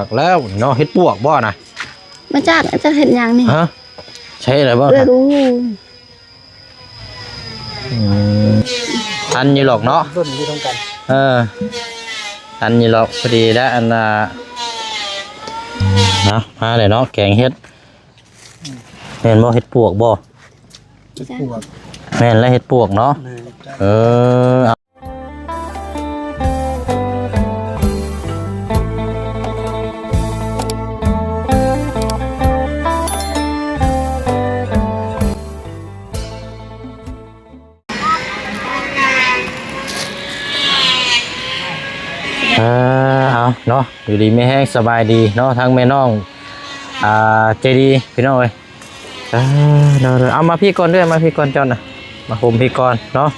ຄັກແລ້ວເນາະ ເຮັດປວກບໍ່ນະ? ມາຈາກ ຈາກເຮັດຫຍັງນີ້? ຮະ? ໃຊ່ແລ້ວບໍ່? ເອື້ອຍກໍຮູ້. ອືມ ທັນຢູ່ດອກເນາະ ເບິ່ງຢູ່ນຳກັນ. ເອີ ທັນຢູ່ດອກ ພໍດີແລ້ວ ອັນນ່າ ເນາະ ມາແລ້ວເນາະ ແກງເຫັດ. ແມ່ນບໍ່? ເຫັດປວກບໍ່? ເຫັດປວກ. ແມ່ນແລ້ວ ເຫັດປວກເນາະ. ແມ່ນ. ເອີ ເອີ ເອົາເນາະ ຢູ່ດີມີແຮງ ສະບາຍດີເນາະ ທັງແມ່ນ້ອງ ອ່າ ໃຈດີ ພີ່ນ້ອງເອີຍ. ເອີ ເນາະ ເນາະ ເອົາມາພີ້ກ່ອນເດີ້ ມາພີ້ກ່ອນເຈົ້ານະ ມາໂຮມພີ້ກ່ອນເນາະ.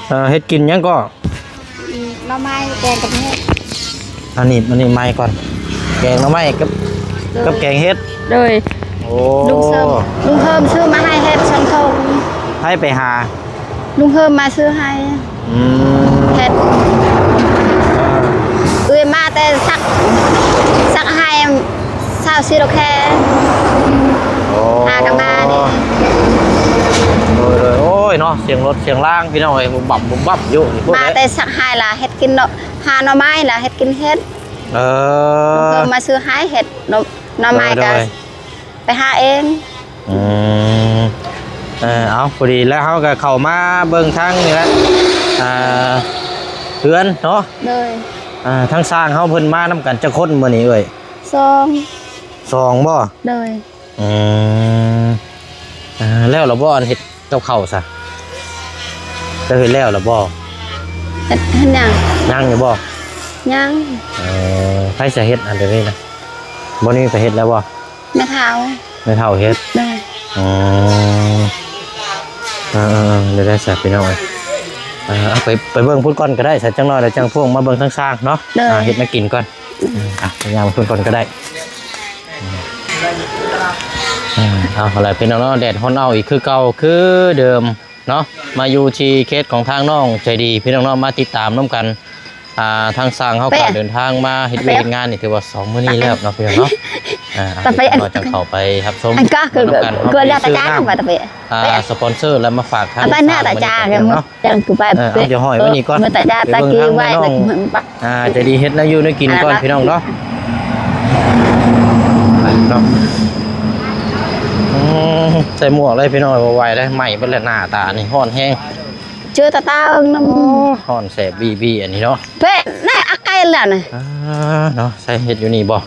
ເອີ ເຮັດກິນຫຍັງກໍ? ໜໍ່ໄມ້ແກງກັບເຫັດ. ອັນນີ້ ອັນນີ້ໄມ້ກ່ອນ ແກງໜໍ່ໄມ້ກັບ ໂດຍ ກັບແກງເຫັດ. ໂດຍ. ໂອ້ ລຸງເສີມ ລຸງເຮີມຊື້ມາໃຫ້ເຫັດສອງຖົງ. ໃຜໄປຫາ? ລຸງເຮີມມາຊື້ໃຫ້. ອືມ ເຫັດ. ເອີ ເອື້ອຍມາແຕ່ສັກ ສັກໄຮ່ ຊາວຊີໂລແຄ. ໂອ້ ຫາກັນມານີ້. ໂດຍ ໂດຍ. ໂອ້ຍເນາະ ສຽງລົດສຽງລາງ ພີ່ນ້ອງເອີຍ ບຸບບັບບຸບບັບຢູ່ນີ້. ມາແຕ່ສັກໄຮ່ລະເຮັດກິນເນາະ ຫາໜໍ່ໄມ້ລະເຮັດກິນເຫັດ. ເອີ ເພິ່ນມາຊື້ໃຫ້ເຫັດ ໜໍ່ ໜໍ່ໄມ້ ໂດຍ ກໍ ໂດຍ ໄປຫາເອງ. ອືມ ເອີ ເອົາ ພໍດີແລ້ວ ເຮົາກໍເຂົ້າມາເບິ່ງທາງນີ້ແຫຼະ ອ່າ ເຮືອນເນາະ. ໂດຍ. ອ່າ ທາງຊ່າງເຮົາເພິ່ນມານຳກັນຈັກຄົນມື້ນີ້ເອື້ອຍ? ສອງ. ສອງບໍ່? ໂດຍ. ອືມ ອ່າ ແລ້ວລະບໍ່ ອັນເຮັດກັບເຂົ້າຊະ? ເຈົ້າເຮັດແລ້ວລະບໍ່? ເຮັດ ເຮັດຫຍັງ? ຍັງຢູ່ບໍ່? ຍັງ. ເອີ ໃຜຈະເຮັດອັນດຽວນີ້ນະ? ບໍ່ມີໃຜເຮັດແລ້ວບໍ່? ແມ່ເຖົ້າ ແມ່ເຖົ້າເຮັດ. ໂດຍ. ອໍ ເອີໆໆ ດຽວໄດ້ສະ ພີ່ນ້ອງເອີຍ. ເອີ ເອົາໄປ ໄປເບິ່ງພຸ້ນກ່ອນກໍໄດ້ສະ ຈັກໜ້ອຍແລ້ວຈັ່ງພວກມາເບິ່ງທາງຊ່າງເນາະ. ໂດຍ. ອ່າ ເຮັດແນວກິນກ່ອນ. ອືມ ອ່ະ ຍ່າງໄປພຸ້ນກ່ອນກໍໄດ້. ອືມ ເອົາລະພີ່ນ້ອງເນາະ ແດດຮ້ອນເອົາອີກຄືເກົ່າຄືເດີມເນາະ. ມາຢູ່ທີ່ເຂດຂອງທາງນ້ອງໃຈດີ ພີ່ນ້ອງເນາະ ມາຕິດຕາມນຳກັນ. ອ່າ ທາງຊ່າງເຮົາກໍເດີນທາງມາເຮັດວຽກເຮັດງານນີ້ ຖືວ່າສອງມື້ນີ້ແລ້ວເນາະ ພີ່ນ້ອງເນາະ. ອ່າ ເຮົາຈະເຂົ້າໄປຮັບຊົມນຳກັນ ເຮົາໄປຊື້ນ້ຳ ອ່າ ສະປອນເຊີ ແລ້ວມາຝາກທາງຊ່າງເນາະ. ຈັ່ງຄືໄປ ເອີ ເອົາ ດຽວຫ້ອຍໄວ້ນີ້ກ່ອນ ໄປເບິ່ງທາງແມ່ນ້ອງ ອ່າ ໃຈດີເຮັດແນວຢູ່ແນວກິນກ່ອນ ພີ່ນ້ອງເນາະ. ເນາະ ອືມ ໃສ່ໝວກເລີຍ ພີ່ນ້ອງ ບໍ່ໄຫວເດ້ ໄໝ້ເບິດແລ້ວ ໜ້າຕານີ້ຮ້ອນແຮງ. ເຈີຕາຕາເອີງນຳ ໂອ້ ຮ້ອນແສບບີບີອັນນີ້ເນາະ. ເພະ ນາຍອາໄກແລ້ວນະ. ອ່າ ເນາະ ໃສ່ເຮັດຢູ່ນີ້ບໍ່?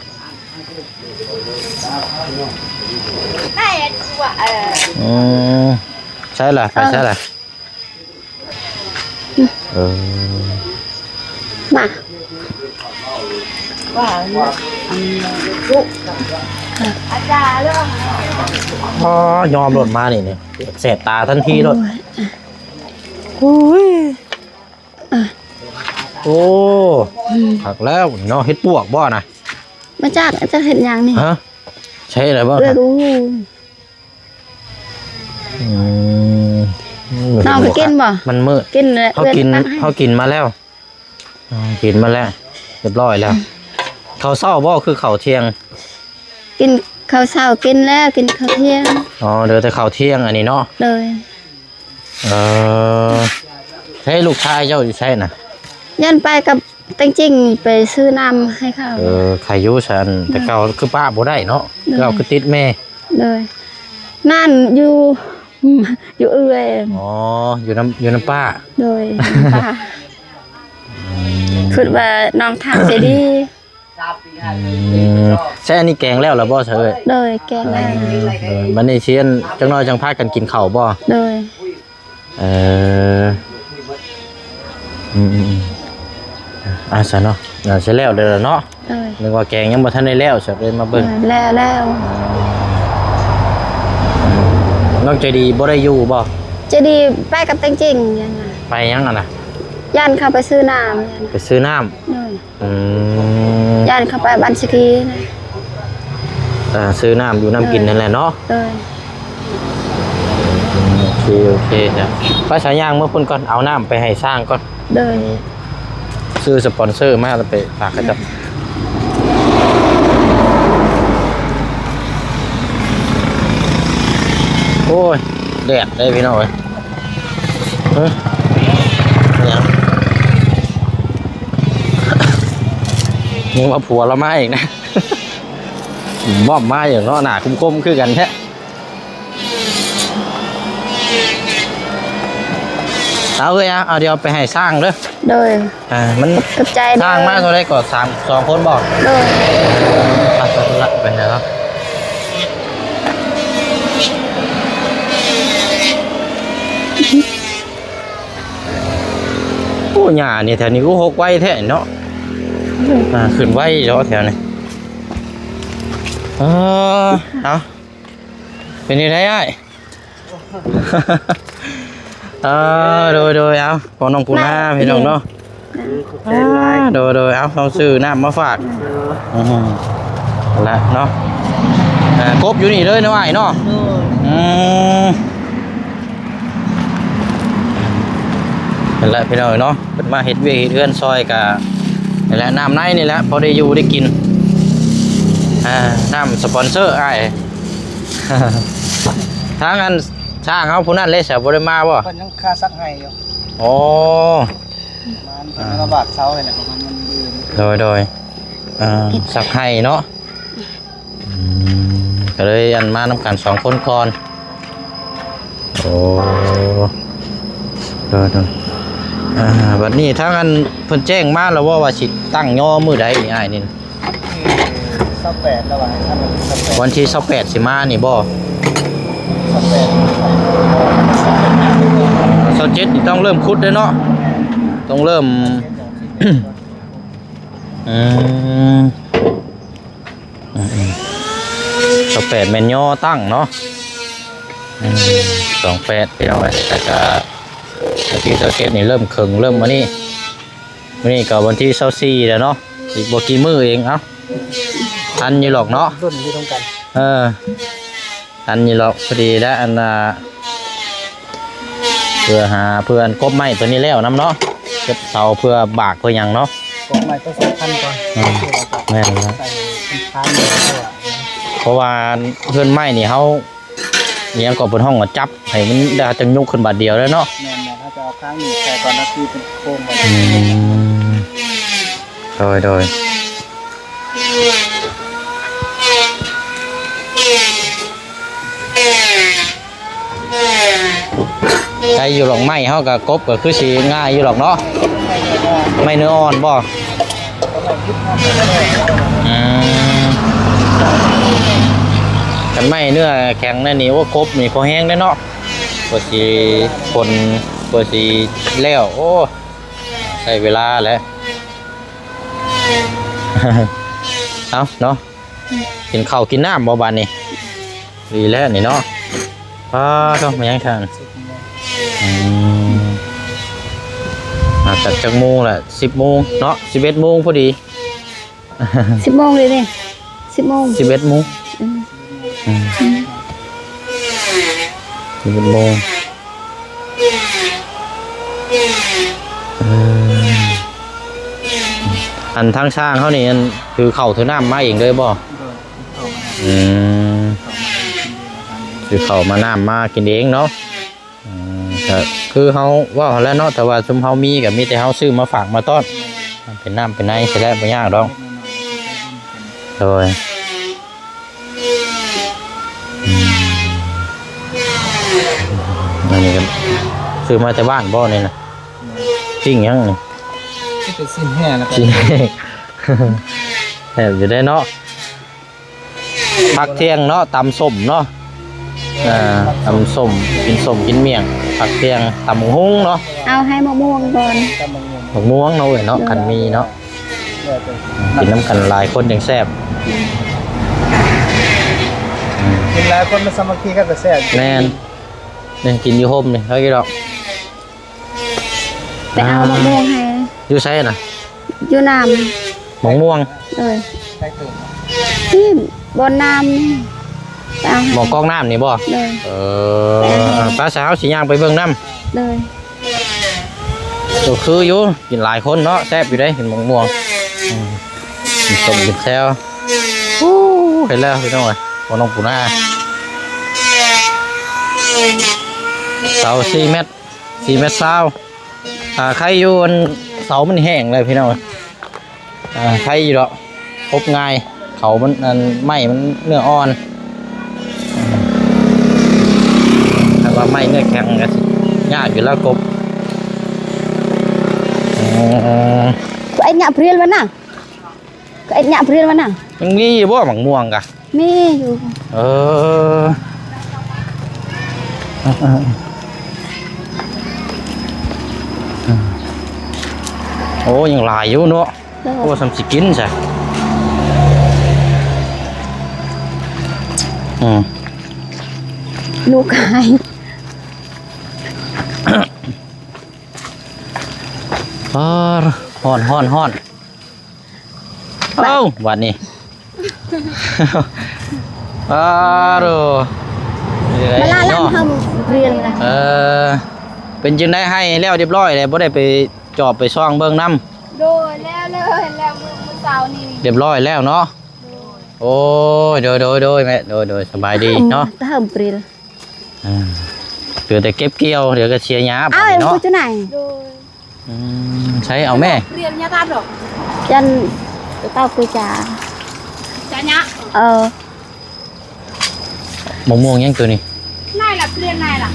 ນາຍ ເອີ ອືມ ໃສ່ລະ ໄປໃສ່ລະ? ເອີ ມາ ວ່າ ອັນ ອາຈານເລີຍ ອໍ ຍອມໂລດມານີ້ ນີ້ ແສບຕາທັນທີໂລດ. ໂອ້ຍ ໂອ້ຍ ອ່ະ ໂອ້ ອືມ ຄັກແລ້ວເນາະ. ເຫັດປວກບໍ່ນະ? ມາຈາກ ຈາກເຮັດຫຍັງນີ້? ຮະ? ໃຊ່ແລ້ວບໍ່? ເອື້ອຍກໍຮູ້. ອືມ ນ້ອງກໍກິນບໍ່? ມັນມືດ ກິນແລ້ວ ເຮົາກິນ ເອື້ອຍຕັກໃຫ້ ເຮົາກິນມາແລ້ວ. ອໍ ກິນມາແລ້ວ ຮຽບຮ້ອຍແລ້ວ. ອືມ ເຂົ້າເຊົ້າບໍ່ ຄືເຂົ້າທ່ຽງ? ກິນເຂົ້າເຊົ້າກິນແລ້ວ ກິນເຂົ້າທ່ຽງ. ອໍ ເຫຼືອແຕ່ເຂົ້າທ່ຽງອັນນີ້ເນາະ. ໂດຍ. ເອີ ໃຊ້ລູກຊາຍເຈົ້າຢູ່ໃສນະ? ຢ້ານໄປກັບແຕງຈິງ ໄປຊື້ນ້ຳໃຫ້ເຂົາ. ເອີ ໃຄຢູ່ຊັ້ນ ແຕ່ເກົ່າຄືປະບໍ່ໄດ້ເນາະ. ໂດຍ. ເກົ່າຄືຕິດແມ່. ໂດຍ. ນັ້ນຢູ່ ຢູ່ເອື້ອຍ. ອໍ ຢູ່ນຳ ຢູ່ນຳປ້າ. ໂດຍ ນຳປ້າ. ອືມ ຄິດວ່ານ້ອງຖາມຈະດີ. ອືມ ໃຊ້ອັນນີ້ແກງແລ້ວລະບໍ່ຊະເອີຍ? ໂດຍ ແກງແລ້ວ. ເອີ ບັດນີ້ຊິອັນ ຈັກໜ້ອຍຈັ່ງພາກັນກິນເຂົ້າບໍ່? ໂດຍ. ເອີ ອືມໆໆ ອ່າ ຊັ້ນເນາະ ໜ້າຊິແລ້ວແລ້ວລະເນາະ. ໂດຍ. ນຶກວ່າແກງຍັງບໍ່ທັນໄດ້ແລ້ວ ຊະເລີຍມາເບິ່ງ. ໂດຍ ແລ້ວແລ້ວ. ນ້ອງໃຈດີບໍ່ໄດ້ຢູ່ບໍ່? ໃຈດີໄປກັບແຕງຈິງ. ໄປຫຍັງຫັ້ນນະ? ຢ້ານເຂົາໄປຊື້ນ້ຳ. ໄປຊື້ນ້ຳ. ໂດຍ. ອືມ ຢ້ານເຂົາໄປບ້ານສະກີນະ. ອ່າ ຊື້ນ້ຳຢູ່ນ້ຳກິນນັ້ນແຫຼະເນາະ. ໂດຍ. ໂອເຄ ໂອເຄ ຈ້ະ ໄປສາຍຍ່າງເມືອພຸ້ນກ່ອນ ເອົານ້ຳໄປໃຫ້ຊ້າງກ່ອນ. ໂດຍ. ຊື້ສະປອນເຊີມາແລ້ວໄປຝາກເຂົາເຈົ້າ. ໂອ້ຍ ແດດເດ້ພີ່ນ້ອງເອີຍ ເອີ ຫຍັງ ຍັງວ່າຜົວລາວມາອີກນະ ບ້ອມມາຢູ່ເນາະ ໜ້າຄົມໆຄືກັນແທ້. ເອົາເອີຍ ເອົາ ດຽວໄປໃຫ້ຊ່າງເດີ. ໂດຍ ອ່າ ມັນ ຂອບໃຈເດີ. ຊ່າງມາເທົ່າໃດກໍ ສາມ ສອງຄົນບໍ່? ໂດຍ ໄປ ໄປພຸ້ນລະ ໄປໃຫ້ລາວ. ໂອ້ ຫຍ້ານີ້ແຖວນີ້ ໂອ້ ຫົກໄວແທ້ເນາະ. ອືມ ອ່າ ຂຶ້ນໄວເນາະແຖວນີ້. ເອີ ເອົາ ເປັນຈັ່ງໃດອ້າຍ? ເອີ ໂດຍ ໂດຍ ເອົາ ພໍ່ນ້ອງປູນາ ພີ່ນ້ອງເນາະ. ຂອບໃຈຫຼາຍ. ອ່າ ໂດຍ ໂດຍ ເອົາ ເຮົາຊື້ນ້ຳມາຝາກ. ເອີ ອືມ ແລ້ວເນາະ ອ່າ ກົບຢູ່ນີ້ເລີຍເນາະອ້າຍເນາະ. ໂດຍ ອືມ ນັ້ນແຫຼະພີ່ນ້ອງເນາະ ເພິ່ນມາເຮັດວຽກເຮັດເຮືອນຊ່ອຍກະ ນີ້ແຫຼະ ນ້ຳໃນນີ້ແຫຼະ ພໍໄດ້ຢູ່ໄດ້ກິນ. ອ່າ ນ້ຳສະປອນເຊີອ້າຍ. ທາງອັນ ຊ່າງເຮົາຜູ້ນັ້ນເລີຍ ສະ ບໍ່ໄດ້ມາບໍ່? ເພິ່ນຍັງຄາສັກໄຮ່ຢູ່. ໂອ້ ປະມານ ເພິ່ນລະບາດເຊົານີ້ແຫຼະ ປະມານມື້ອື່ນ. ໂດຍ ໂດຍ ອ່າ ສັກໄຮ່ເນາະ. ອືມ ກໍເລີຍອັນມານຳກັນສອງຄົນກ່ອນ. ໂອ້ ໂດຍ ໂດຍ ອ່າ ບັດນີ້ທາງອັນເພິ່ນແຈ້ງມາແລ້ວບໍ່ ວ່າຊິຕັ້ງຍໍມື້ໃດນີ້ອ້າຍນີ້? ຊາວແປດແລ້ວວ່າ ວັນທີຊາວແປດ ວັນທີຊາວແປດຊິມານີ້ບໍ່? ຊາວແປດ ຊາວເຈັດນີ້ຕ້ອງເລີ່ມຂຸດເດ້ເນາະ. ແມ່ນ ຕ້ອງເລີ່ມ ອືມ ອືມ ອືມ ຊາວແປດແມ່ນຍໍຕັ້ງເນາະ. ອືມ ຊາວແປດ ພີ່ນ້ອງເອີຍ ແລ້ວກະວັນທີຊາວເຈັດນີ້ເລີ່ມເຄິ່ງ ເລີ່ມມື້ນີ້ ມື້ນີ້ກໍວັນທີຊາວສີ່ແລ້ວເນາະ ອີກບໍ່ກີ່ມື້ເອງ. ເອົ້າ ທັນຢູ່ດອກເນາະ ລຸ້ນຢູ່ນຳກັນ. ເອີ ອັນນີ້ລະ ພໍດີແລ້ວ ອັນນ່າ ເພື່ອຫາ ເພື່ອອັນກົບໄມ້ຕົວນີ້ແລ້ວນຳເນາະ ເກັບເສົາເພື່ອບາກເພື່ອຫຍັງເນາະ. ກົບໄມ້ຕົວສຳຄັນກ່ອນ. ອືມ ແມ່ນແລ້ວ ໃສ່ເປັນຄານເພື່ອ ເພາະວ່າເຮືອນໄມ້ນີ້ເຮົາ ອີຫຍັງກໍເພິ່ນຮ້ອງວ່າຈັບ ໃຫ້ມັນໄດ້ ເຮົາຈັ່ງຍົກຂຶ້ນບາດດຽວເດ້ເນາະ. ແມ່ນໆ ເຮົາຈະເອົາຄາງນີ້ໃສ່ກ່ອນ ແລ້ວຕີເປັນໂຄງກ່ອນ. ອືມ ໂດຍ ໂດຍ ໄດ້ຢູ່ດອກ ໄມ້ເຮົາກໍກົບກໍຄືຊິງ່າຍຢູ່ດອກເນາະ. ໄມ້ເນື້ອອ່ອນບໍ່? ອືມ ຄັນໄມ້ເນື້ອແຂງນັ້ນນີ້ ໂອ້ ກົບນີ້ພໍແຮງເດ້ເນາະ ກວ່າຊິຄົນ ກວ່າຊິແລ້ວ ໂອ້ ໃຊ້ເວລາແຫຼະ. ເອົ້າເນາະ ກິນເຂົ້າກິນນ້ຳບໍ່ບາດນີ້? ດີແລ້ວນີ້ເນາະ. ປ້າໂທ້ ແມ່ນຫຍັງຊັ້ນ? ອືມ ມາແຕ່ຈັກໂມງລະ? ສິບໂມງເນາະ ສິບເອັດໂມງພໍດີ. ສິບໂມງເລີຍເດ້ ສິບໂມງ ສິບເອັດໂມງ. ອືມ ອືມ ອືມ ສິບເອັດໂມງ. ເອີ ອັນທາງຊ່າງເຮົານີ້ ອັນ ຖືເຂົ້າຖືນ້ຳມາເອງເລີຍບໍ່? ໂດຍ ຖືເຂົ້າມາ ອືມ ເຂົ້າມາກິນເອງ ຖືເຂົ້າມານ້ຳມາກິນເອງເນາະ. ອືມ ກໍຄືເຮົາເວົ້າຫັ້ນແຫຼະເນາະ ຖ້າວ່າຊຸມເຮົາມີກໍມີແຕ່ເຮົາຊື້ມາຝາກມາຕ້ອນ ເປັນນ້ຳເປັນໃນຊິແຫຼະ ບໍ່ຍາກດອກ. ໂດຍ ອືມ ອັນນີ້ກໍຊື້ມາແຕ່ບ້ານບໍ່ນີ້ນະ? ປີ້ງຫຍັງນີ້? ຊິເປັນຊີ້ນແຫ້ງແລ້ວກໍ ຊີ້ນແຫ້ງ ແຊບຢູ່ເດ້ເນາະ. ພັກທ່ຽງເນາະ ຕຳສົ້ມເນາະ. ເອີ ອ່າ ຕຳສົ້ມ ກິນສົ້ມກິນໝ້ຽງ ພັກທ່ຽງ ຕຳບັກຫຸ່ງເນາະ. ເອົາໃຫ້ໝາກມ່ວງກ່ອນ ໝາກມ່ວງເນາະເອີຍເນາະ. ໂດຍ ຄັນມີເນາະ ແລ້ວແຕ່ ກິນນຳກັນຫຼາຍຄົນຈັ່ງແຊບ. ອືມ ອືມ ກິນຫຼາຍຄົນມັນສາມັກຄີກັນກໍແຊບ. ແມ່ນ ນີ້ກິນຢູ່ຮົ່ມນີ້ ເຮົາຢູ່ດອກ. ໄປເອົາໝາກມ່ວງໃຫ້. ຢູ່ໃສນະ? ຢູ່ນ້ຳ ໝາກມ່ວງ. ໂດຍ ທີ່ບ່ອນນ້ຳນີ້ ໄປເອົາໃຫ້ ໝ່ອງກອງນ້ຳນີ້ບໍ່? ໂດຍ ເອີ ໄປເອົາໃຫ້ ໄປຊະ ເຮົາຊິຍ່າງໄປເບິ່ງນຳ. ໂດຍ ກໍຄືຢູ່ ກິນຫຼາຍຄົນເນາະ ແຊບຢູ່ເດ້ ກິນໝາກມ່ວງ. ອືມ ກິນສົ້ມກິນແຈ່ວ. ໂອ້ ເຫັນແລ້ວພີ່ນ້ອງເອີຍ ພໍ່ນ້ອງປູນາ. ເສົາສີ່ແມັດ ສີ່ແມັດຊາວ. ອ່າ ໄຄຢູ່ ອັນເສົາມັນແຫ້ງແລ້ວພີ່ນ້ອງ. ອ່າ ໄຄຢູ່ດອກ ກົບງ່າຍ ເຂົາມັນ ອັນ ໄມ້ມັນເນື້ອອ່ອນ. ຖ້າວ່າໄມ້ເນື້ອແຂງກໍຊິຍາກຢູ່ແລ້ວກົບ. ເອີ Có ít nhạ April mà nè. Có ít nhạ April mà nè. ຍັງມີຢູ່ບໍ່ໝາກມ່ວງກະ? ມີຢູ່. ເອີ ໂອ້ ຍັງຫຼາຍຢູ່ເນາະ. ໂອ້ ສ່ຳຊິກິນຊະ. ອືມ ລູກໄກ່. ອ້າ ຮ້ອນ ຮ້ອນ ຮ້ອນ. ເອົ້າ ບາດນີ້ ອ້າໂດ ມາລານເຮົາເລື່ອງນະ. ເອີ ເປັນຈັ່ງໃດ ໄຮ່ແລ້ວຮຽບຮ້ອຍແລ້ວ ບໍ່ໄດ້ໄປຈອບໄປຊ່ອງເບິ່ງນຳ? ໂດຍ ແລ້ວເລີຍ ແລ້ວມື້ ມື້ເຊົ້ານີ້ ຮຽບຮ້ອຍແລ້ວເນາະ. ໂດຍ ໂອ້ຍ ໂດຍ ໂດຍ ໂດຍ ແມ່ ໂດຍ ໂດຍ ສະບາຍດີເນາະ. ເລີ່ມປຣິລ ອ່າ ເຫຼືອແຕ່ເກັບກ່ຽວ ດຽວກໍເສຍຫຍ້າບາດນີ້ເນາະ. ເອົາ ເອົາຢູ່ໃນ ໂດຍ ອືມ ໃຊ້ເອົາແມ່ ປຣິລຫຍ້າຕັດດອກ ຈັ່ນເຕົ້າຄືຈາ ຈາຫຍ້າ ເອີ ໝາກມ່ວງຫຍັງໂຕນີ້? ນາຍລະ ປຣິລນາຍລະ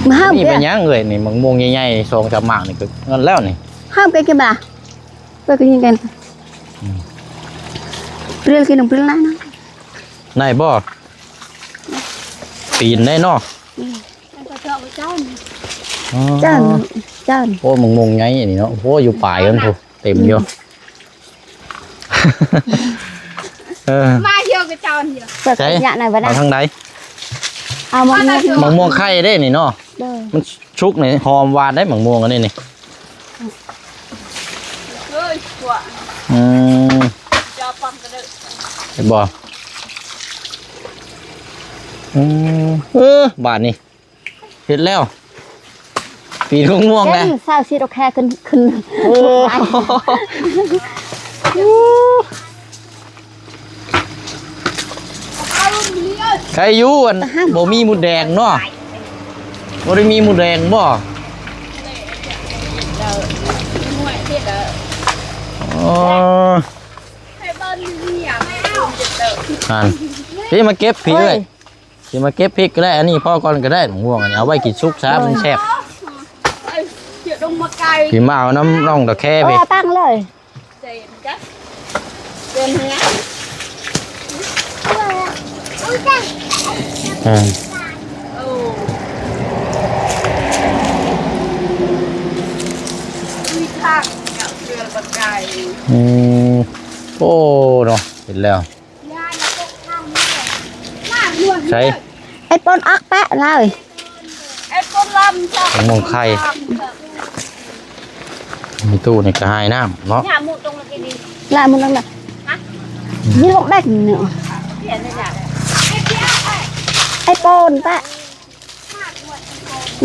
ມາຫ້າມ ນີ້ເປັນຫຍັງເອີຍ? ນີ້ໝາກມ່ວງໃຫຍ່ໆ ສອງສາມໝາກນີ້ກໍນັ້ນແລ້ວນີ້ ຫ້າມກັນກິນບໍ່ລະ? ເພິ່ນກໍຍິງກັນ ອືມ ປຣິລກິນ ປຣິລນາຍນະ ໄດ້ບໍ່? ປີນໄດ້ເນາະ. ອືມ ອໍ ຈ້ານ ຈ້ານ ໂອ້ ໝາກມ່ວງໃຫຍ່ອັນນີ້ເນາະ. ໂອ້ ຢູ່ປາຍມັນພຸ້ນ ເຕັມຢູ່. ເອີ ມາທ່ຽວກັບເຈົ້ານີ້ລະ ໃສ? ເອົາທາງໃດ? ເອົາໝາກ ໝາກມ່ວງໄຂ່ເດ້ນີ້ເນາະ. ໂດຍ ມັນສຸກນີ້ຫອມຫວານເດ້ ໝາກມ່ວງອັນນີ້ນີ້. ເອີຍ ອືມ ເຫັນບໍ່? ອືມ ເອີ ບາດນີ້ເຮັດແລ້ວ ປີນໝາກມ່ວງແລ້ວ ເອີ ຊາວຊິດອອກແຄ່ຂຶ້ນ ຂຶ້ນ. ໂອ້ ໄຄຢູ່ ອັນ ບໍ່ມີມົດແດງເນາະ ບໍ່ໄດ້ມີມົດແດງບໍ່? ໂອ້ ຫັ້ນ ພີ່ມາເກັບ ພີ່ເອີຍ ຊິມາເກັບພິກກໍໄດ້ ອັນນີ້ພໍກ່ອນກໍໄດ້ ໝາກມ່ວງອັນນີ້ ເອົາໄວ້ກິນສຸກຊະ ມັນແຊບ. ຊິມາເອົານຳນ້ອງຕະແຄ ເອີ ພີ່ ຕັ້ງເລີຍ. ອ່າ ອືມ ໂອ້ ເນາະ ເຫັນແລ້ວ. ໃສ່ ໄອ້ປົນອອກແປະເລີຍ ໄອ້ປົນລຳ ໝາກມ່ວງໄຂ່ ມີຕູ້ນີ້ກະຫາຍນ້ຳເນາະ. ລະມັນນັ້ນນະ ຍິງລົງໄດ້ເນາະ ໄອ້ປົນປະ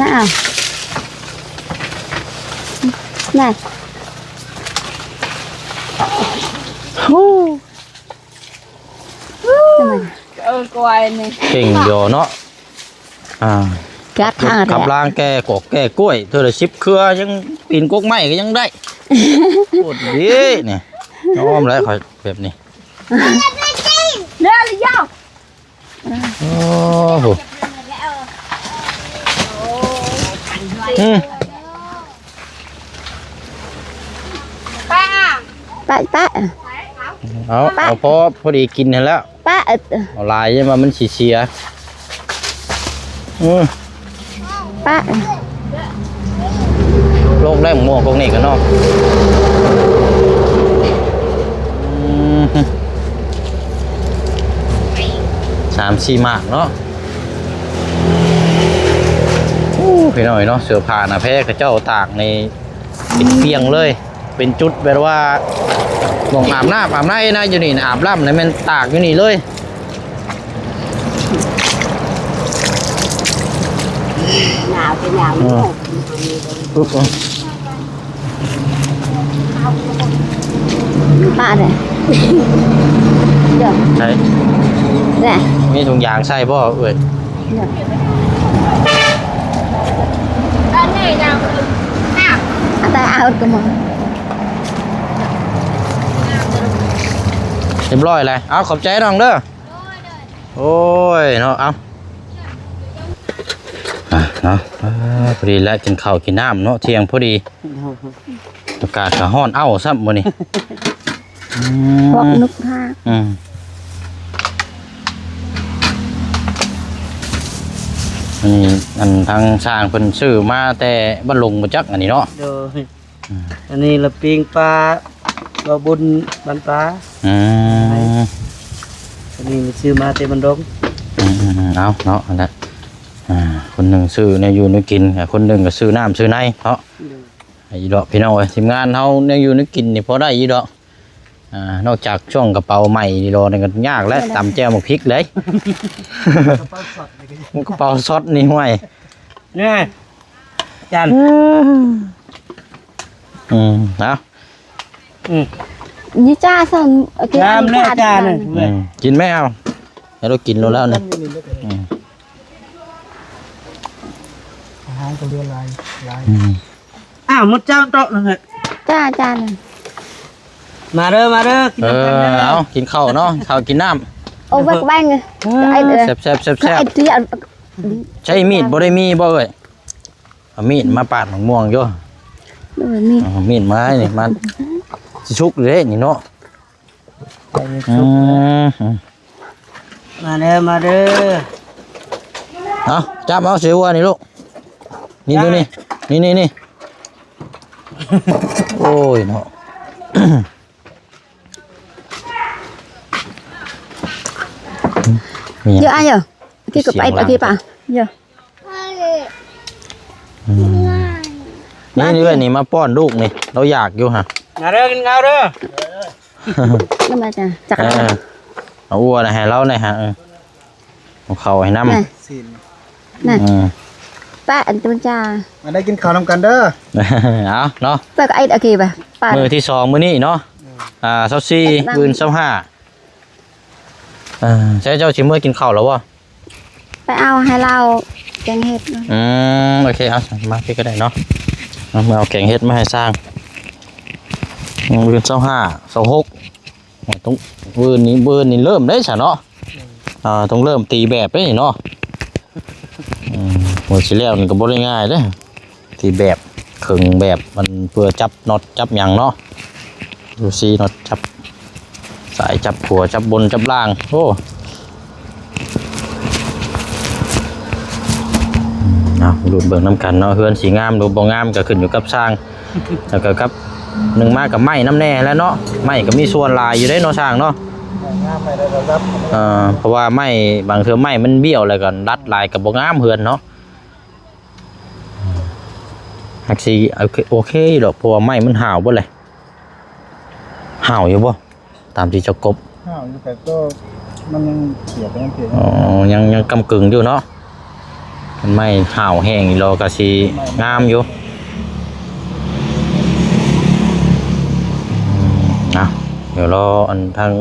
ນະ ນະ ຫູ. ເອີ ກວາຍນີ້ ເກັ່ງຢູ່ເນາະ. ອ່າ ກັດຫາ ຂັບລາງແກ່ກອກແກ່ກ້ວຍ ເທື່ອລະສິບເຄືອ ຍັງປີນກົກໄມ້ກໍຍັງໄດ້. ໂຄດດີນີ້ ຍອມແລ້ວຂ້ອຍແບບນີ້ ເດີລະຍາວ. ໂອ້ໂຫ ອືມ ປະ ປະ ເອົາ ເອົາພໍ ພໍດີກິນຫັ້ນແຫຼະ ປະ ເອົາຫຼາຍຢ້ານວ່າມັນຊິເສຍ. ອືມ ປະ ໂລກແລ້ວໝວກພວກນີ້ກໍເນາະ ອືມ ສາມສີ່ໝາກເນາະ. ໂອ້ ພີ່ນ້ອງເນາະ ເສື້ອຜ້າໜ້າແພເຂົາເຈົ້າຕາກໃນ ເປັນປ່ຽງເລີຍ ເປັນຈຸດແບບວ່າໝ່ອງອາບນ້ຳອາບໃນນະ ຢູ່ນີ້ນະ ອາບນ້ຳນະ ແມ່ນຕາກຢູ່ນີ້ເລີຍ. ໜາວເປັນຫຍັງ ອືມ ປະເດ້ ໃສ່ ແນ່ ມີຖົງຢາງໃສ່ບໍ່ເອີຍ? ເອີ ເອີ ອັນໃດເອົາກໍມາ ຮຽບຮ້ອຍແລ້ວ. ເອົາ ຂອບໃຈນ້ອງເດີ. ໂອ້ຍເນາະ ເອົາ ອ່ະເນາະ ອ່າ ພໍດີແລ້ວ ກິນເຂົ້າກິນນ້ຳເນາະ ທ່ຽງພໍດີ. ອາກາດກໍຮ້ອນເອົ້າຊ້ຳມື້ນີ້. ອືມ ພວກນົກຮາກ ອືມ ອັນນີ້ ອັນທາງຊ່າງເພິ່ນຊື້ມາແຕ່ບ້ານດົງບໍ່ຈັກ ອັນນີ້ເນາະ. ໂດຍ ອືມ ອັນນີ້ລະປີ້ງປາ ບໍ່ບຸນບ້ານປາ. ອືມ ອັນນີ້ຊື້ມາແຕ່ບ້ານດົງ. ອືມ ເອົາເນາະ ອັນນັ້ນ ອ່າ ຄົນໜຶ່ງຊື້ແນວຢູ່ແນວກິນ ຄົນໜຶ່ງກໍຊື້ນ້ຳຊື້ໃນເນາະ. ໂດຍ ອີ່ດອກ ພີ່ນ້ອງເອີຍ ທີມງານເຮົາແນວຢູ່ແນວກິນນີ້ພໍໄດ້ອີ່ດອກ. ອ່າ ນອກຈາກຊ່ວງກະເປົາໃໝ່ນີ້ດອກ ນັ້ນກໍຍາກແລ້ວ ຕຳແຈ່ວໝາກພິກເດ້. ກະເປົາຊັອດນີ້ ກະເປົາຊັອດນີ້ ຫ້ວຍ ນີ້ ຈານ ອືມ ເອົາ ອືມ ນີ້ຈ້າ ຊັ້ນ ໂອເຄ ງາມແລ້ວ ອັນນີ້ ຈານ ນີ້ ອືມ ກິນແມ່ ເອົາ ໃຫ້ລາວກິນໂລດແລ້ວນີ້ ອືມ ອາຫານກໍເຫຼືອຫຼາຍ ຫຼາຍ ອືມ. ອ້າວ ໝົດເຈົ້າໂຕະນັ້ນແຫຼະ. ຈ້າ ຈ້າ ມາເດີ ມາເດີ ກິນ ເອີ ນຳກັນເດີ. ເອົາ ກິນເຂົ້າເນາະ ເຂົ້າກິນນ້ຳ. ໂອ້ ແບງ ເອີ ແຊບໆ ແຊບໆ ໃຊ້ມີດບໍ່ໄດ້ມີບໍ່ເອີຍ? ເອົາມີດມາປາດໝາກມ່ວງຢູ່. ໂອ້ຍ ມີດ ເອົາມີດມາໃຫ້ນີ້ ມັນຊິສຸກເດ້ນີ້ເນາະ. ອືມ ມາເດີ ມາເດີ. ເອົາ ຈັບເອົາ ເສຍຫົວນີ້ລູກ ນີ້ ນີ້ ນີ້ ນີ້ ໂອ້ຍເນາະ. ເຍອະ ເຍອະ ທີ່ກໍໄປ ທີ່ປະ ເຍອະ. ອືມ ນີ້ ນີ້ເອື້ອຍນີ້ມາປ້ອນລູກນີ້ ລາວຢາກຢູ່ຫະ. ມາເດີ ກິນເຂົ້າເດີ. ນຳມາຈ້າ ຈັກ ເອີ ເອົາອົ່ວນະໃຫ້ລາວແດ່ຫະ. ເອີ ເອົາເຂົ້າໃຫ້ນຳ ນັ້ນ ນັ້ນ ເອີ ປະອັນຕຸນຈ້າ ມາໄດ້ກິນເຂົ້ານຳກັນເດີ. ເອົາເນາະ ປະກໍໄອ້ໂອເຄປະ ປະ ມື້ທີສອງມື້ນີ້ເນາະ. ເອີ ອ່າ ຊາວສີ່ ມື້ອື່ນ ຊາວຫ້າ. ເອີ ໃສເຈົ້າຊິເມືອກິນເຂົ້າແລ້ວບໍ່? ໄປເອົາໃຫ້ລາວແກງເຫັດ. ອືມ ໂອເຄ ເອົາ ມາພີ້ກໍໄດ້ເນາະ. ເອົາ ມາເອົາແກງເຫັດມາໃຫ້ຊ່າງ. ອືມ ມື້ອື່ນຊາວຫ້າ ຊາວຫົກ ຕ້ອງ ມື້ອື່ນນີ້ ມື້ອື່ນນີ້ເລີ່ມໄດ້ຊະເນາະ. ອ່າ ຕ້ອງເລີ່ມຕີແບບເດ້ນີ້ເນາະ. ອືມ ໂອ້ ຊິແລ້ວນີ້ກໍບໍ່ໄດ້ງ່າຍເດ້. ທີ່ແບບເຄິ່ງແບບມັນເພື່ອຈັບນັອດຈັບຫຍັງເນາະ ດູຊີ້ ນັອດຈັບສາຍ ຈັບຂົວ ຈັບບົນ ຈັບລ່າງ. ໂອ້ ເອົາ ລຸ້ນເບິ່ງນຳກັນເນາະ ເຮືອນຊິງາມຫຼືບໍ່ງາມກໍຂຶ້ນຢູ່ກັບຊ່າງ ແລ້ວກໍກັບ ໜຶ່ງມາກັບໄມ້ນຳແດ່ແຫຼະເນາະ. ໄມ້ກໍມີສ່ວນຫຼາຍຢູ່ເດ້ເນາະຊ່າງເນາະ. ເອີ ເພາະວ່າໄມ້ ບາງເທື່ອໄມ້ມັນບ້ຽວ ແລ້ວກໍດັດຫຼາຍກໍບໍ່ງາມເຮືອນເນາະ. ຫາກຊິໂອເຄ ໂອເຄຢູ່ດອກ ເພາະວ່າໄມ້ມັນຫາວເບິດເລີຍ. ຫາວຢູ່ບໍ່? ຕາມທີ່ເຈົ້າກົບ ຫາວຢູ່ ແຕ່ກໍມັນຍັງເສຍໄປ ຍັງເສຍ ອໍ ຍັງ ຍັງກຳກຶ່ງຢູ່ເນາະ. ມັນໄມ້ຫາວແຮງຢູ່ດອກ ກໍຊິງາມຢູ່. ອືມ ນະ ດຽວລໍອັນທາງ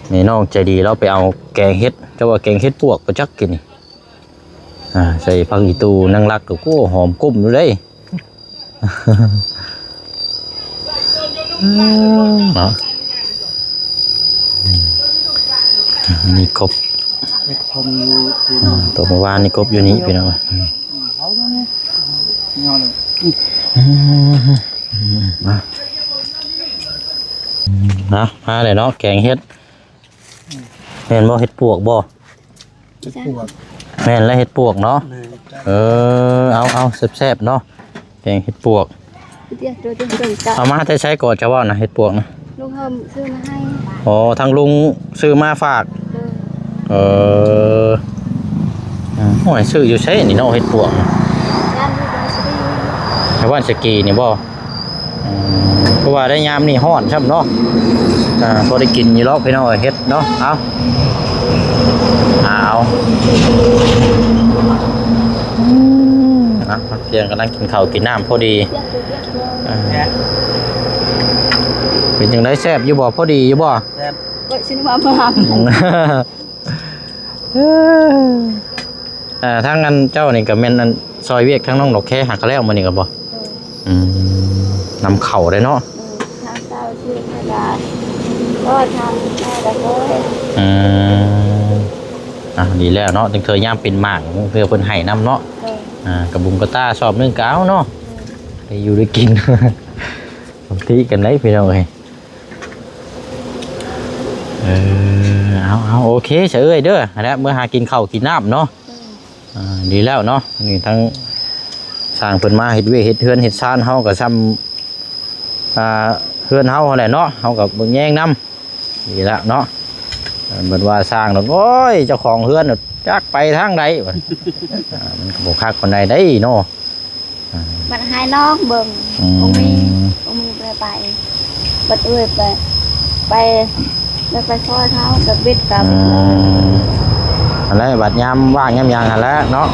ແມ່ນ້ອງໃຈດີລາວໄປເອົາແກງເຫັດ. ເຈົ້າວ່າແກງເຫັດປວກບໍ່ຈັກກິນນີ້. ອ່າ ໃສ່ຜັກອີ່ຕູ່ນາງລັກກໍ ໂອ້ ຫອມກຸ້ມຢູ່ເດ້. ອືມ ເນາະ ນີ້ກົບ ເຮັດຄົນຢູ່ທີ່ ອ່າ ຕົວເມື່ອວານນີ້ກົບຢູ່ນີ້ ພີ່ນ້ອງ. ອືມ ອືມ ມາ ມາແລ້ວເນາະ ແກງເຫັດ. ແມ່ນບໍ່? ເຫັດປວກບໍ່? ເຫັດປວກ ແມ່ນແລ້ວ ເຫັດປວກເນາະ. ແມ່ນ ເອີ ເອົາ ເອົາ ແຊບໆ ເນາະ ແກງເຫັດປວກ. ເອົາມາແຕ່ໃສກໍ ເຈົ້າເວົ້ານະ ເຫັດປວກນະ? ລຸງເຮີ້ມຊື້ມາໃຫ້. ອໍ ທາງລຸງຊື້ມາຝາກ. ເອີ ເອີ ໂອ້ຍ ຊື້ຢູ່ໃສນີ້ເນາະ ເຫັດປວກນະ? ຢູ່ບ້ານສະກີ ຢູ່ບ້ານສະກີນີ້ບໍ່? ອືມ ເພາະວ່າໄດ້ຍາມນີ້ຮ້ອນຊ້ຳເນາະ. ອ່າ ພໍໄດ້ກິນຢູ່ດອກພີ່ນ້ອງເອີຍ ເຫັດເນາະ. ເອົາ ເອົາ ອືມ ເອົາ ພັກທ່ຽງກຳລັງກິນເຂົ້າກິນນ້ຳພໍດີ. ເອີ ເປັນຈັ່ງໃດ ແຊບຢູ່ບໍ່? ພໍດີຢູ່ບໍ່? ແຊບ ເອີ ຊິມາ ມາ ອືມ ເອີ. ອ່າ ທາງອັນເຈົ້ານີ້ກໍແມ່ນອັນຊ່ອຍວຽກທາງນ້ອງດອກແຄຫາກໍແລ້ວມື້ນີ້ກໍບໍ່? ໂດຍ ອືມ ນຳເຂົ້າໄດ້ເນາະ. ເອີ ທາງເຈົ້າຊື່ໃຫ້ຫຼານ ກໍທາງແມ່ລະໂອ້ຍ ອືມ ອ່າ ດີແລ້ວເນາະ ຈັ່ງເທື່ອຍາມເປັນໝາກ ເພື່ອເພິ່ນໃຫ້ນຳເນາະ. ໂດຍ ອ່າ ກະບຸງກະຕ່າຊອບໜຶ່ງກໍເອົາເນາະ. ໂດຍ ໄດ້ຢູ່ໄດ້ກິນ ບາງທີກັນໄດ໋ພີ່ນ້ອງເອີຍ. ເອີ ເອົາ ເອົາ ໂອເຄຊະເອື້ອຍເດີ ຫັ້ນແຫຼະ ເມືອຫາກິນເຂົ້າກິນນ້ຳເນາະ. ເອີ ອ່າ ດີແລ້ວເນາະ ນີ້ທັງຊ່າງເພິ່ນມາເຮັດວຽກເຮັດເຮືອນເຮັດຊານ ເຮົາກໍຊ່ຳ ອ່າ ເຮືອນເຮົາຫັ້ນແຫຼະເນາະ ເຮົາກໍເບິ່ງແຍງນຳ ນີ້ລະເນາະ. ເອີ ເພິ່ນວ່າຊ່າງນັ້ນ ໂອ້ຍ ເຈົ້າຂອງເຮືອນຈັກໄປທາງໃດ ອ່າ ມັນກໍບໍ່ຄັກປານໃດເດ້ເນາະ. ອ່າ ບັດໃຫ້ນ້ອງເບິ່ງ ອືມ ບໍ່ມີ ບໍ່ມີໄປ ໄປ ບັດເອື້ອຍໄປ ໄປ ແລ້ວໄປຊ່ອຍເຂົາ ແລ້ວເບັດກັບ ອືມ ຫັ້ນແຫຼະ ບັດຍາມວ່າງຍາມຫຍັງຫັ້ນແຫຼະເນາະ.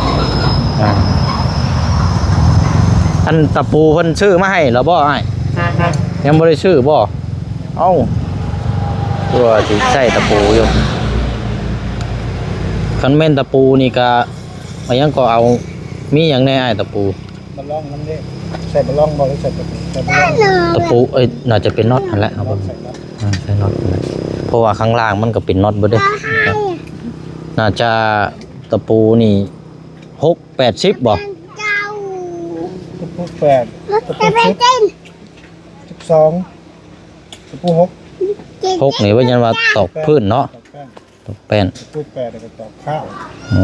ອ່າ ອັນຕະປູເພິ່ນຊື້ມາໃຫ້ແລ້ວບໍ່ອ້າຍ? ຍັງບໍ່ໄດ້ຊື້ບໍ່? ເອົ້າ ຄືວ່າຊິໃຊ້ຕະປູຢູ່. ຄັນແມ່ນຕະປູນີ້ກະ ອັນຫຍັງກໍເອົາ ມີຫຍັງແດ່ອ້າຍຕະປູ? ບັນລອງນຳເດ້ ໃສ່ບັນລອງບໍ່ ຫຼືໃສ່ຕະປູ? ໃສ່ບັນລອງ ຕະປູ ເອີຍ ໜ້າຈະເປັນນັອດຫັ້ນແຫຼະ ເອົາເບິ່ງ ໃສ່ນັອດ ອ່າ ໃສ່ນັອດຫັ້ນແຫຼະ ເພາະວ່າຂ້າງລ່າງມັນກໍເປັນນັອດເບິດເດ້. ໜ້າຈະຕະປູນີ້ ຫົກ ແປດ ສິບບໍ່? ຕະປູ ແປດ ຕະປູ ສິບ ສິບສອງ ຕະປູ ຫົກ ຫົກນີ້ວ່າຍັນວ່າຕອກພື້ນເນາະ ຕອກແປ້ນ ຕອກແປ້ນ ຕະປູ ແປດ ແລ້ວກໍຕອກຂ້າວ ອື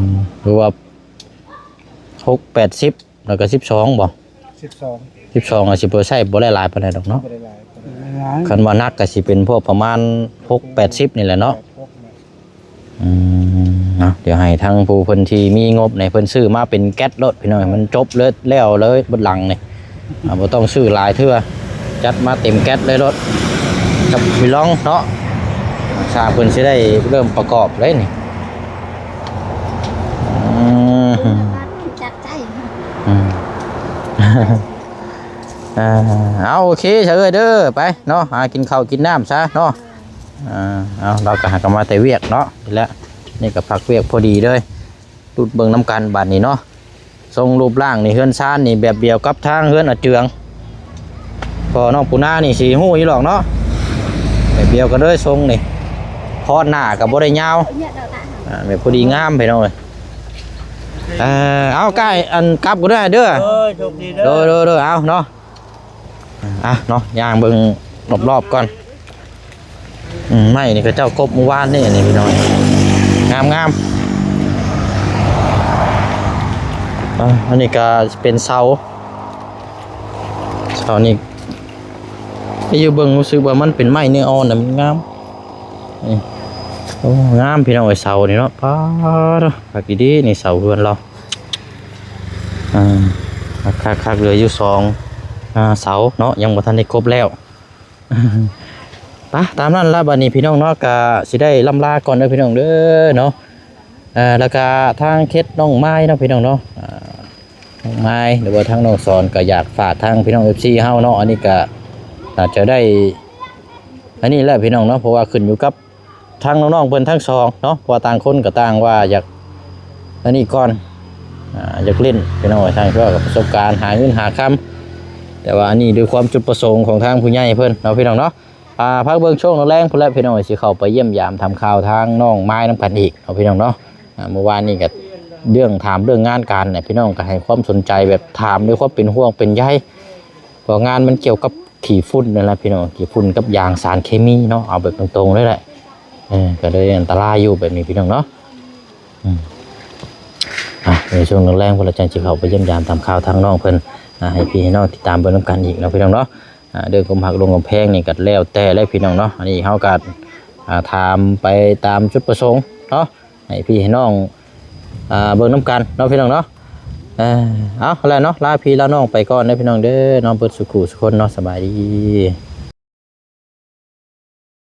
ມ ຫຼືວ່າ ຫົກ ແປດ ສິບ ແລ້ວກໍ ສິບສອງ ບໍ່? ສິບສອງ ສິບສອງ ອາດຊິບໍ່ໃຊ້ບໍ່ໄດ້ຫຼາຍປານໃດດອກເນາະ ບໍ່ໄດ້ຫຼາຍປານໃດ. ຄັນວ່າໜັກກໍຊິເປັນພວກປະມານ ຫົກ ແປດ ສິບ ນີ້ແຫຼະເນາະ. ອືມ ເນາະ ດຽວໃຫ້ທາງຜູ້ເພິ່ນທີ່ມີງົບນີ້ ເພິ່ນຊື້ມາເປັນແກັດໂລດພີ່ນ້ອງ ໃຫ້ມັນຈົບເລີຍ ແລ້ວເລີຍເບິດຫຼັງນີ້ ອ່າ ບໍ່ຕ້ອງຊື້ຫຼາຍເທື່ອ ຈັດມາເຕັມແກັດເລີຍໂລດ ກັບວິລອງເນາະ ຊ່າງເພິ່ນຊິໄດ້ເລີ່ມປະກອບເລີຍນີ້. ອືມ ຈັກໃຈ ອືມ ເອີ ເອົາ ໂອເຄຊະເອື້ອຍເດີ ໄປເນາະ ຫາກິນເຂົ້າກິນນ້ຳຊະເນາະ. ອ່າ ເອົາ ລາວກໍຫາກັນມາແຕ່ວຽກເນາະ ນີ້ແຫຼະ ນີ້ກໍພັກວຽກພໍດີເລີຍ ລຸດເບິ່ງນຳກັນບາດນີ້ເນາະ. ຊົງຮູບຮ່າງນີ້ ເຮືອນຊານນີ້ແບບດຽວກັບທາງເຮືອນອາເຈືອງ ພໍ່ນ້ອງປູນານີ້ຊິຮູ້ຢູ່ດອກເນາະ ແບບດຽວກັນເລີຍຊົງນີ້ ຄອນໜ້າກໍບໍ່ໄດ້ຍາວ ອ່າ ແບບພໍດີງາມພີ່ນ້ອງເອີຍ. ເອີ ເອົາ ໃກ້ອັນກັບກັນເດີ ເດີ ໂດຍ ໂດຍ ເດີ ເດີ ເອົາເນາະ. ອ່ະເນາະ ຍ່າງເບິ່ງຮອບໆກ່ອນ. ອືມ ໄມ້ນີ້ເຂົາເຈົ້າກົບມື້ວານນີ້ ນີ້ພີ່ນ້ອງ ງາມໆ. ອ່າ ອັນນີ້ກໍເປັນເສົາ ເສົານີ້ ໄປຢູ່ເບິ່ງ ຮູ້ສຶກວ່າມັນເປັນໄມ້ເນື້ອອ່ອນນະ ມັນງາມ. ນີ້ ໂອ້ ງາມພີ່ນ້ອງເອີຍ ເສົານີ້ເນາະ ປາດ ຄັກອີ່ຫຼີນີ້ ເສົາເຮືອນລາວ. ອ່າ ຄັກໆໆ ເຫຼືອຢູ່ສອງ ອ່າ ເສົາເນາະ ຍັງບໍ່ທັນໄດ້ຄົບແລ້ວ. ປະ ຕາມນັ້ນລະ ບັດນີ້ພີ່ນ້ອງເນາະ ກະຊິໄດ້ລ່ຳລາກ່ອນເດີພີ່ນ້ອງເດີເນາະ. ເອີ ແລ້ວກະທາງເຂດນ້ອງມາຍເນາະພີ່ນ້ອງເນາະ ອ່າ ນ້ອງມາຍ ຫຼືວ່າທາງນ້ອງສອນ ກະຢາກຝາກທາງພີ່ນ້ອງ ເອັຟຊີ ເຮົາເນາະ ອັນນີ້ກະອາດຈະໄດ້ ອັນນີ້ແຫຼະພີ່ນ້ອງເນາະ ເພາະວ່າຂຶ້ນຢູ່ກັບ ທາງນ້ອງໆເພິ່ນທັງສອງເນາະ ເພາະວ່າຕ່າງຄົນກໍຕ່າງວ່າຢາກອັນນີ້ກ່ອນ ອ່າ ຢາກຫຼິ້ນພີ່ນ້ອງເອີຍ ທາງເພິ່ນກໍປະສົບການຫາເງິນຫາຄຳ ແຕ່ວ່າອັນນີ້ດ້ວຍຄວາມຈຸດປະສົງຂອງທາງຜູ້ໃຫຍ່ເພິ່ນເນາະພີ່ນ້ອງເນາະ. ອ່າ ພັກເບິ່ງຊ່ວງແລງພຸ້ນແຫຼະພີ່ນ້ອງເອີຍ ຊິເຂົ້າໄປຢ້ຽມຢາມຖາມຂ່າວທາງນ້ອງມາຍນຳກັນອີກເນາະພີ່ນ້ອງເນາະ. ອ່າ ມື້ວານນີ້ກໍເລື່ອງຖາມເລື່ອງງານການແຫຼະ ພີ່ນ້ອງກໍໃຫ້ຄວາມສົນໃຈ ແບບຖາມດ້ວຍຄວາມເປັນຫ່ວງເປັນໃຍ ເພາະງານມັນກ່ຽວກັບ ຂີ້ຝຸ່ນນັ້ນແຫຼະພີ່ນ້ອງ ຂີ້ຝຸ່ນກັບຢາງສານເຄມີເນາະ ເອົາແບບຕົງໆເລີຍແຫຼະ ເອີ ກໍເລີຍອັນຕະລາຍຢູ່ແບບນີ້ພີ່ນ້ອງເນາະ. ອືມ ອ່ະ ໃນຊ່ວງແລງໆ ພວກເຮົາຈັ່ງຊິເຂົ້າໄປຢ້ຽມຢາມຖາມຂ່າວທາງນ້ອງເພິ່ນ ອ່າ ໃຫ້ພີ່ໃຫ້ນ້ອງຕິດຕາມເບິ່ງນຳກັນອີກເນາະພີ່ນ້ອງເນາະ. ອ່າ ເລື່ອງຄວາມຮັກລວງກຳແພງນີ້ກໍແລ້ວແຕ່ແຫຼະພີ່ນ້ອງເນາະ ອັນນີ້ເຮົາກໍ ອ່າ ຖາມໄປຕາມຈຸດປະສົງເນາະ ໃຫ້ພີ່ໃຫ້ນ້ອງ ອ່າ ເບິ່ງນຳກັນເນາະພີ່ນ້ອງເນາະ. ເອີ ເອົາ ແລ້ວເນາະ ລາພີ່ລານ້ອງໄປກ່ອນເດີພີ່ນ້ອງເດີເນາະ ເບິດສູ່ຄູ່ສູ່ຄົນເນາະ ສະບາຍດີ.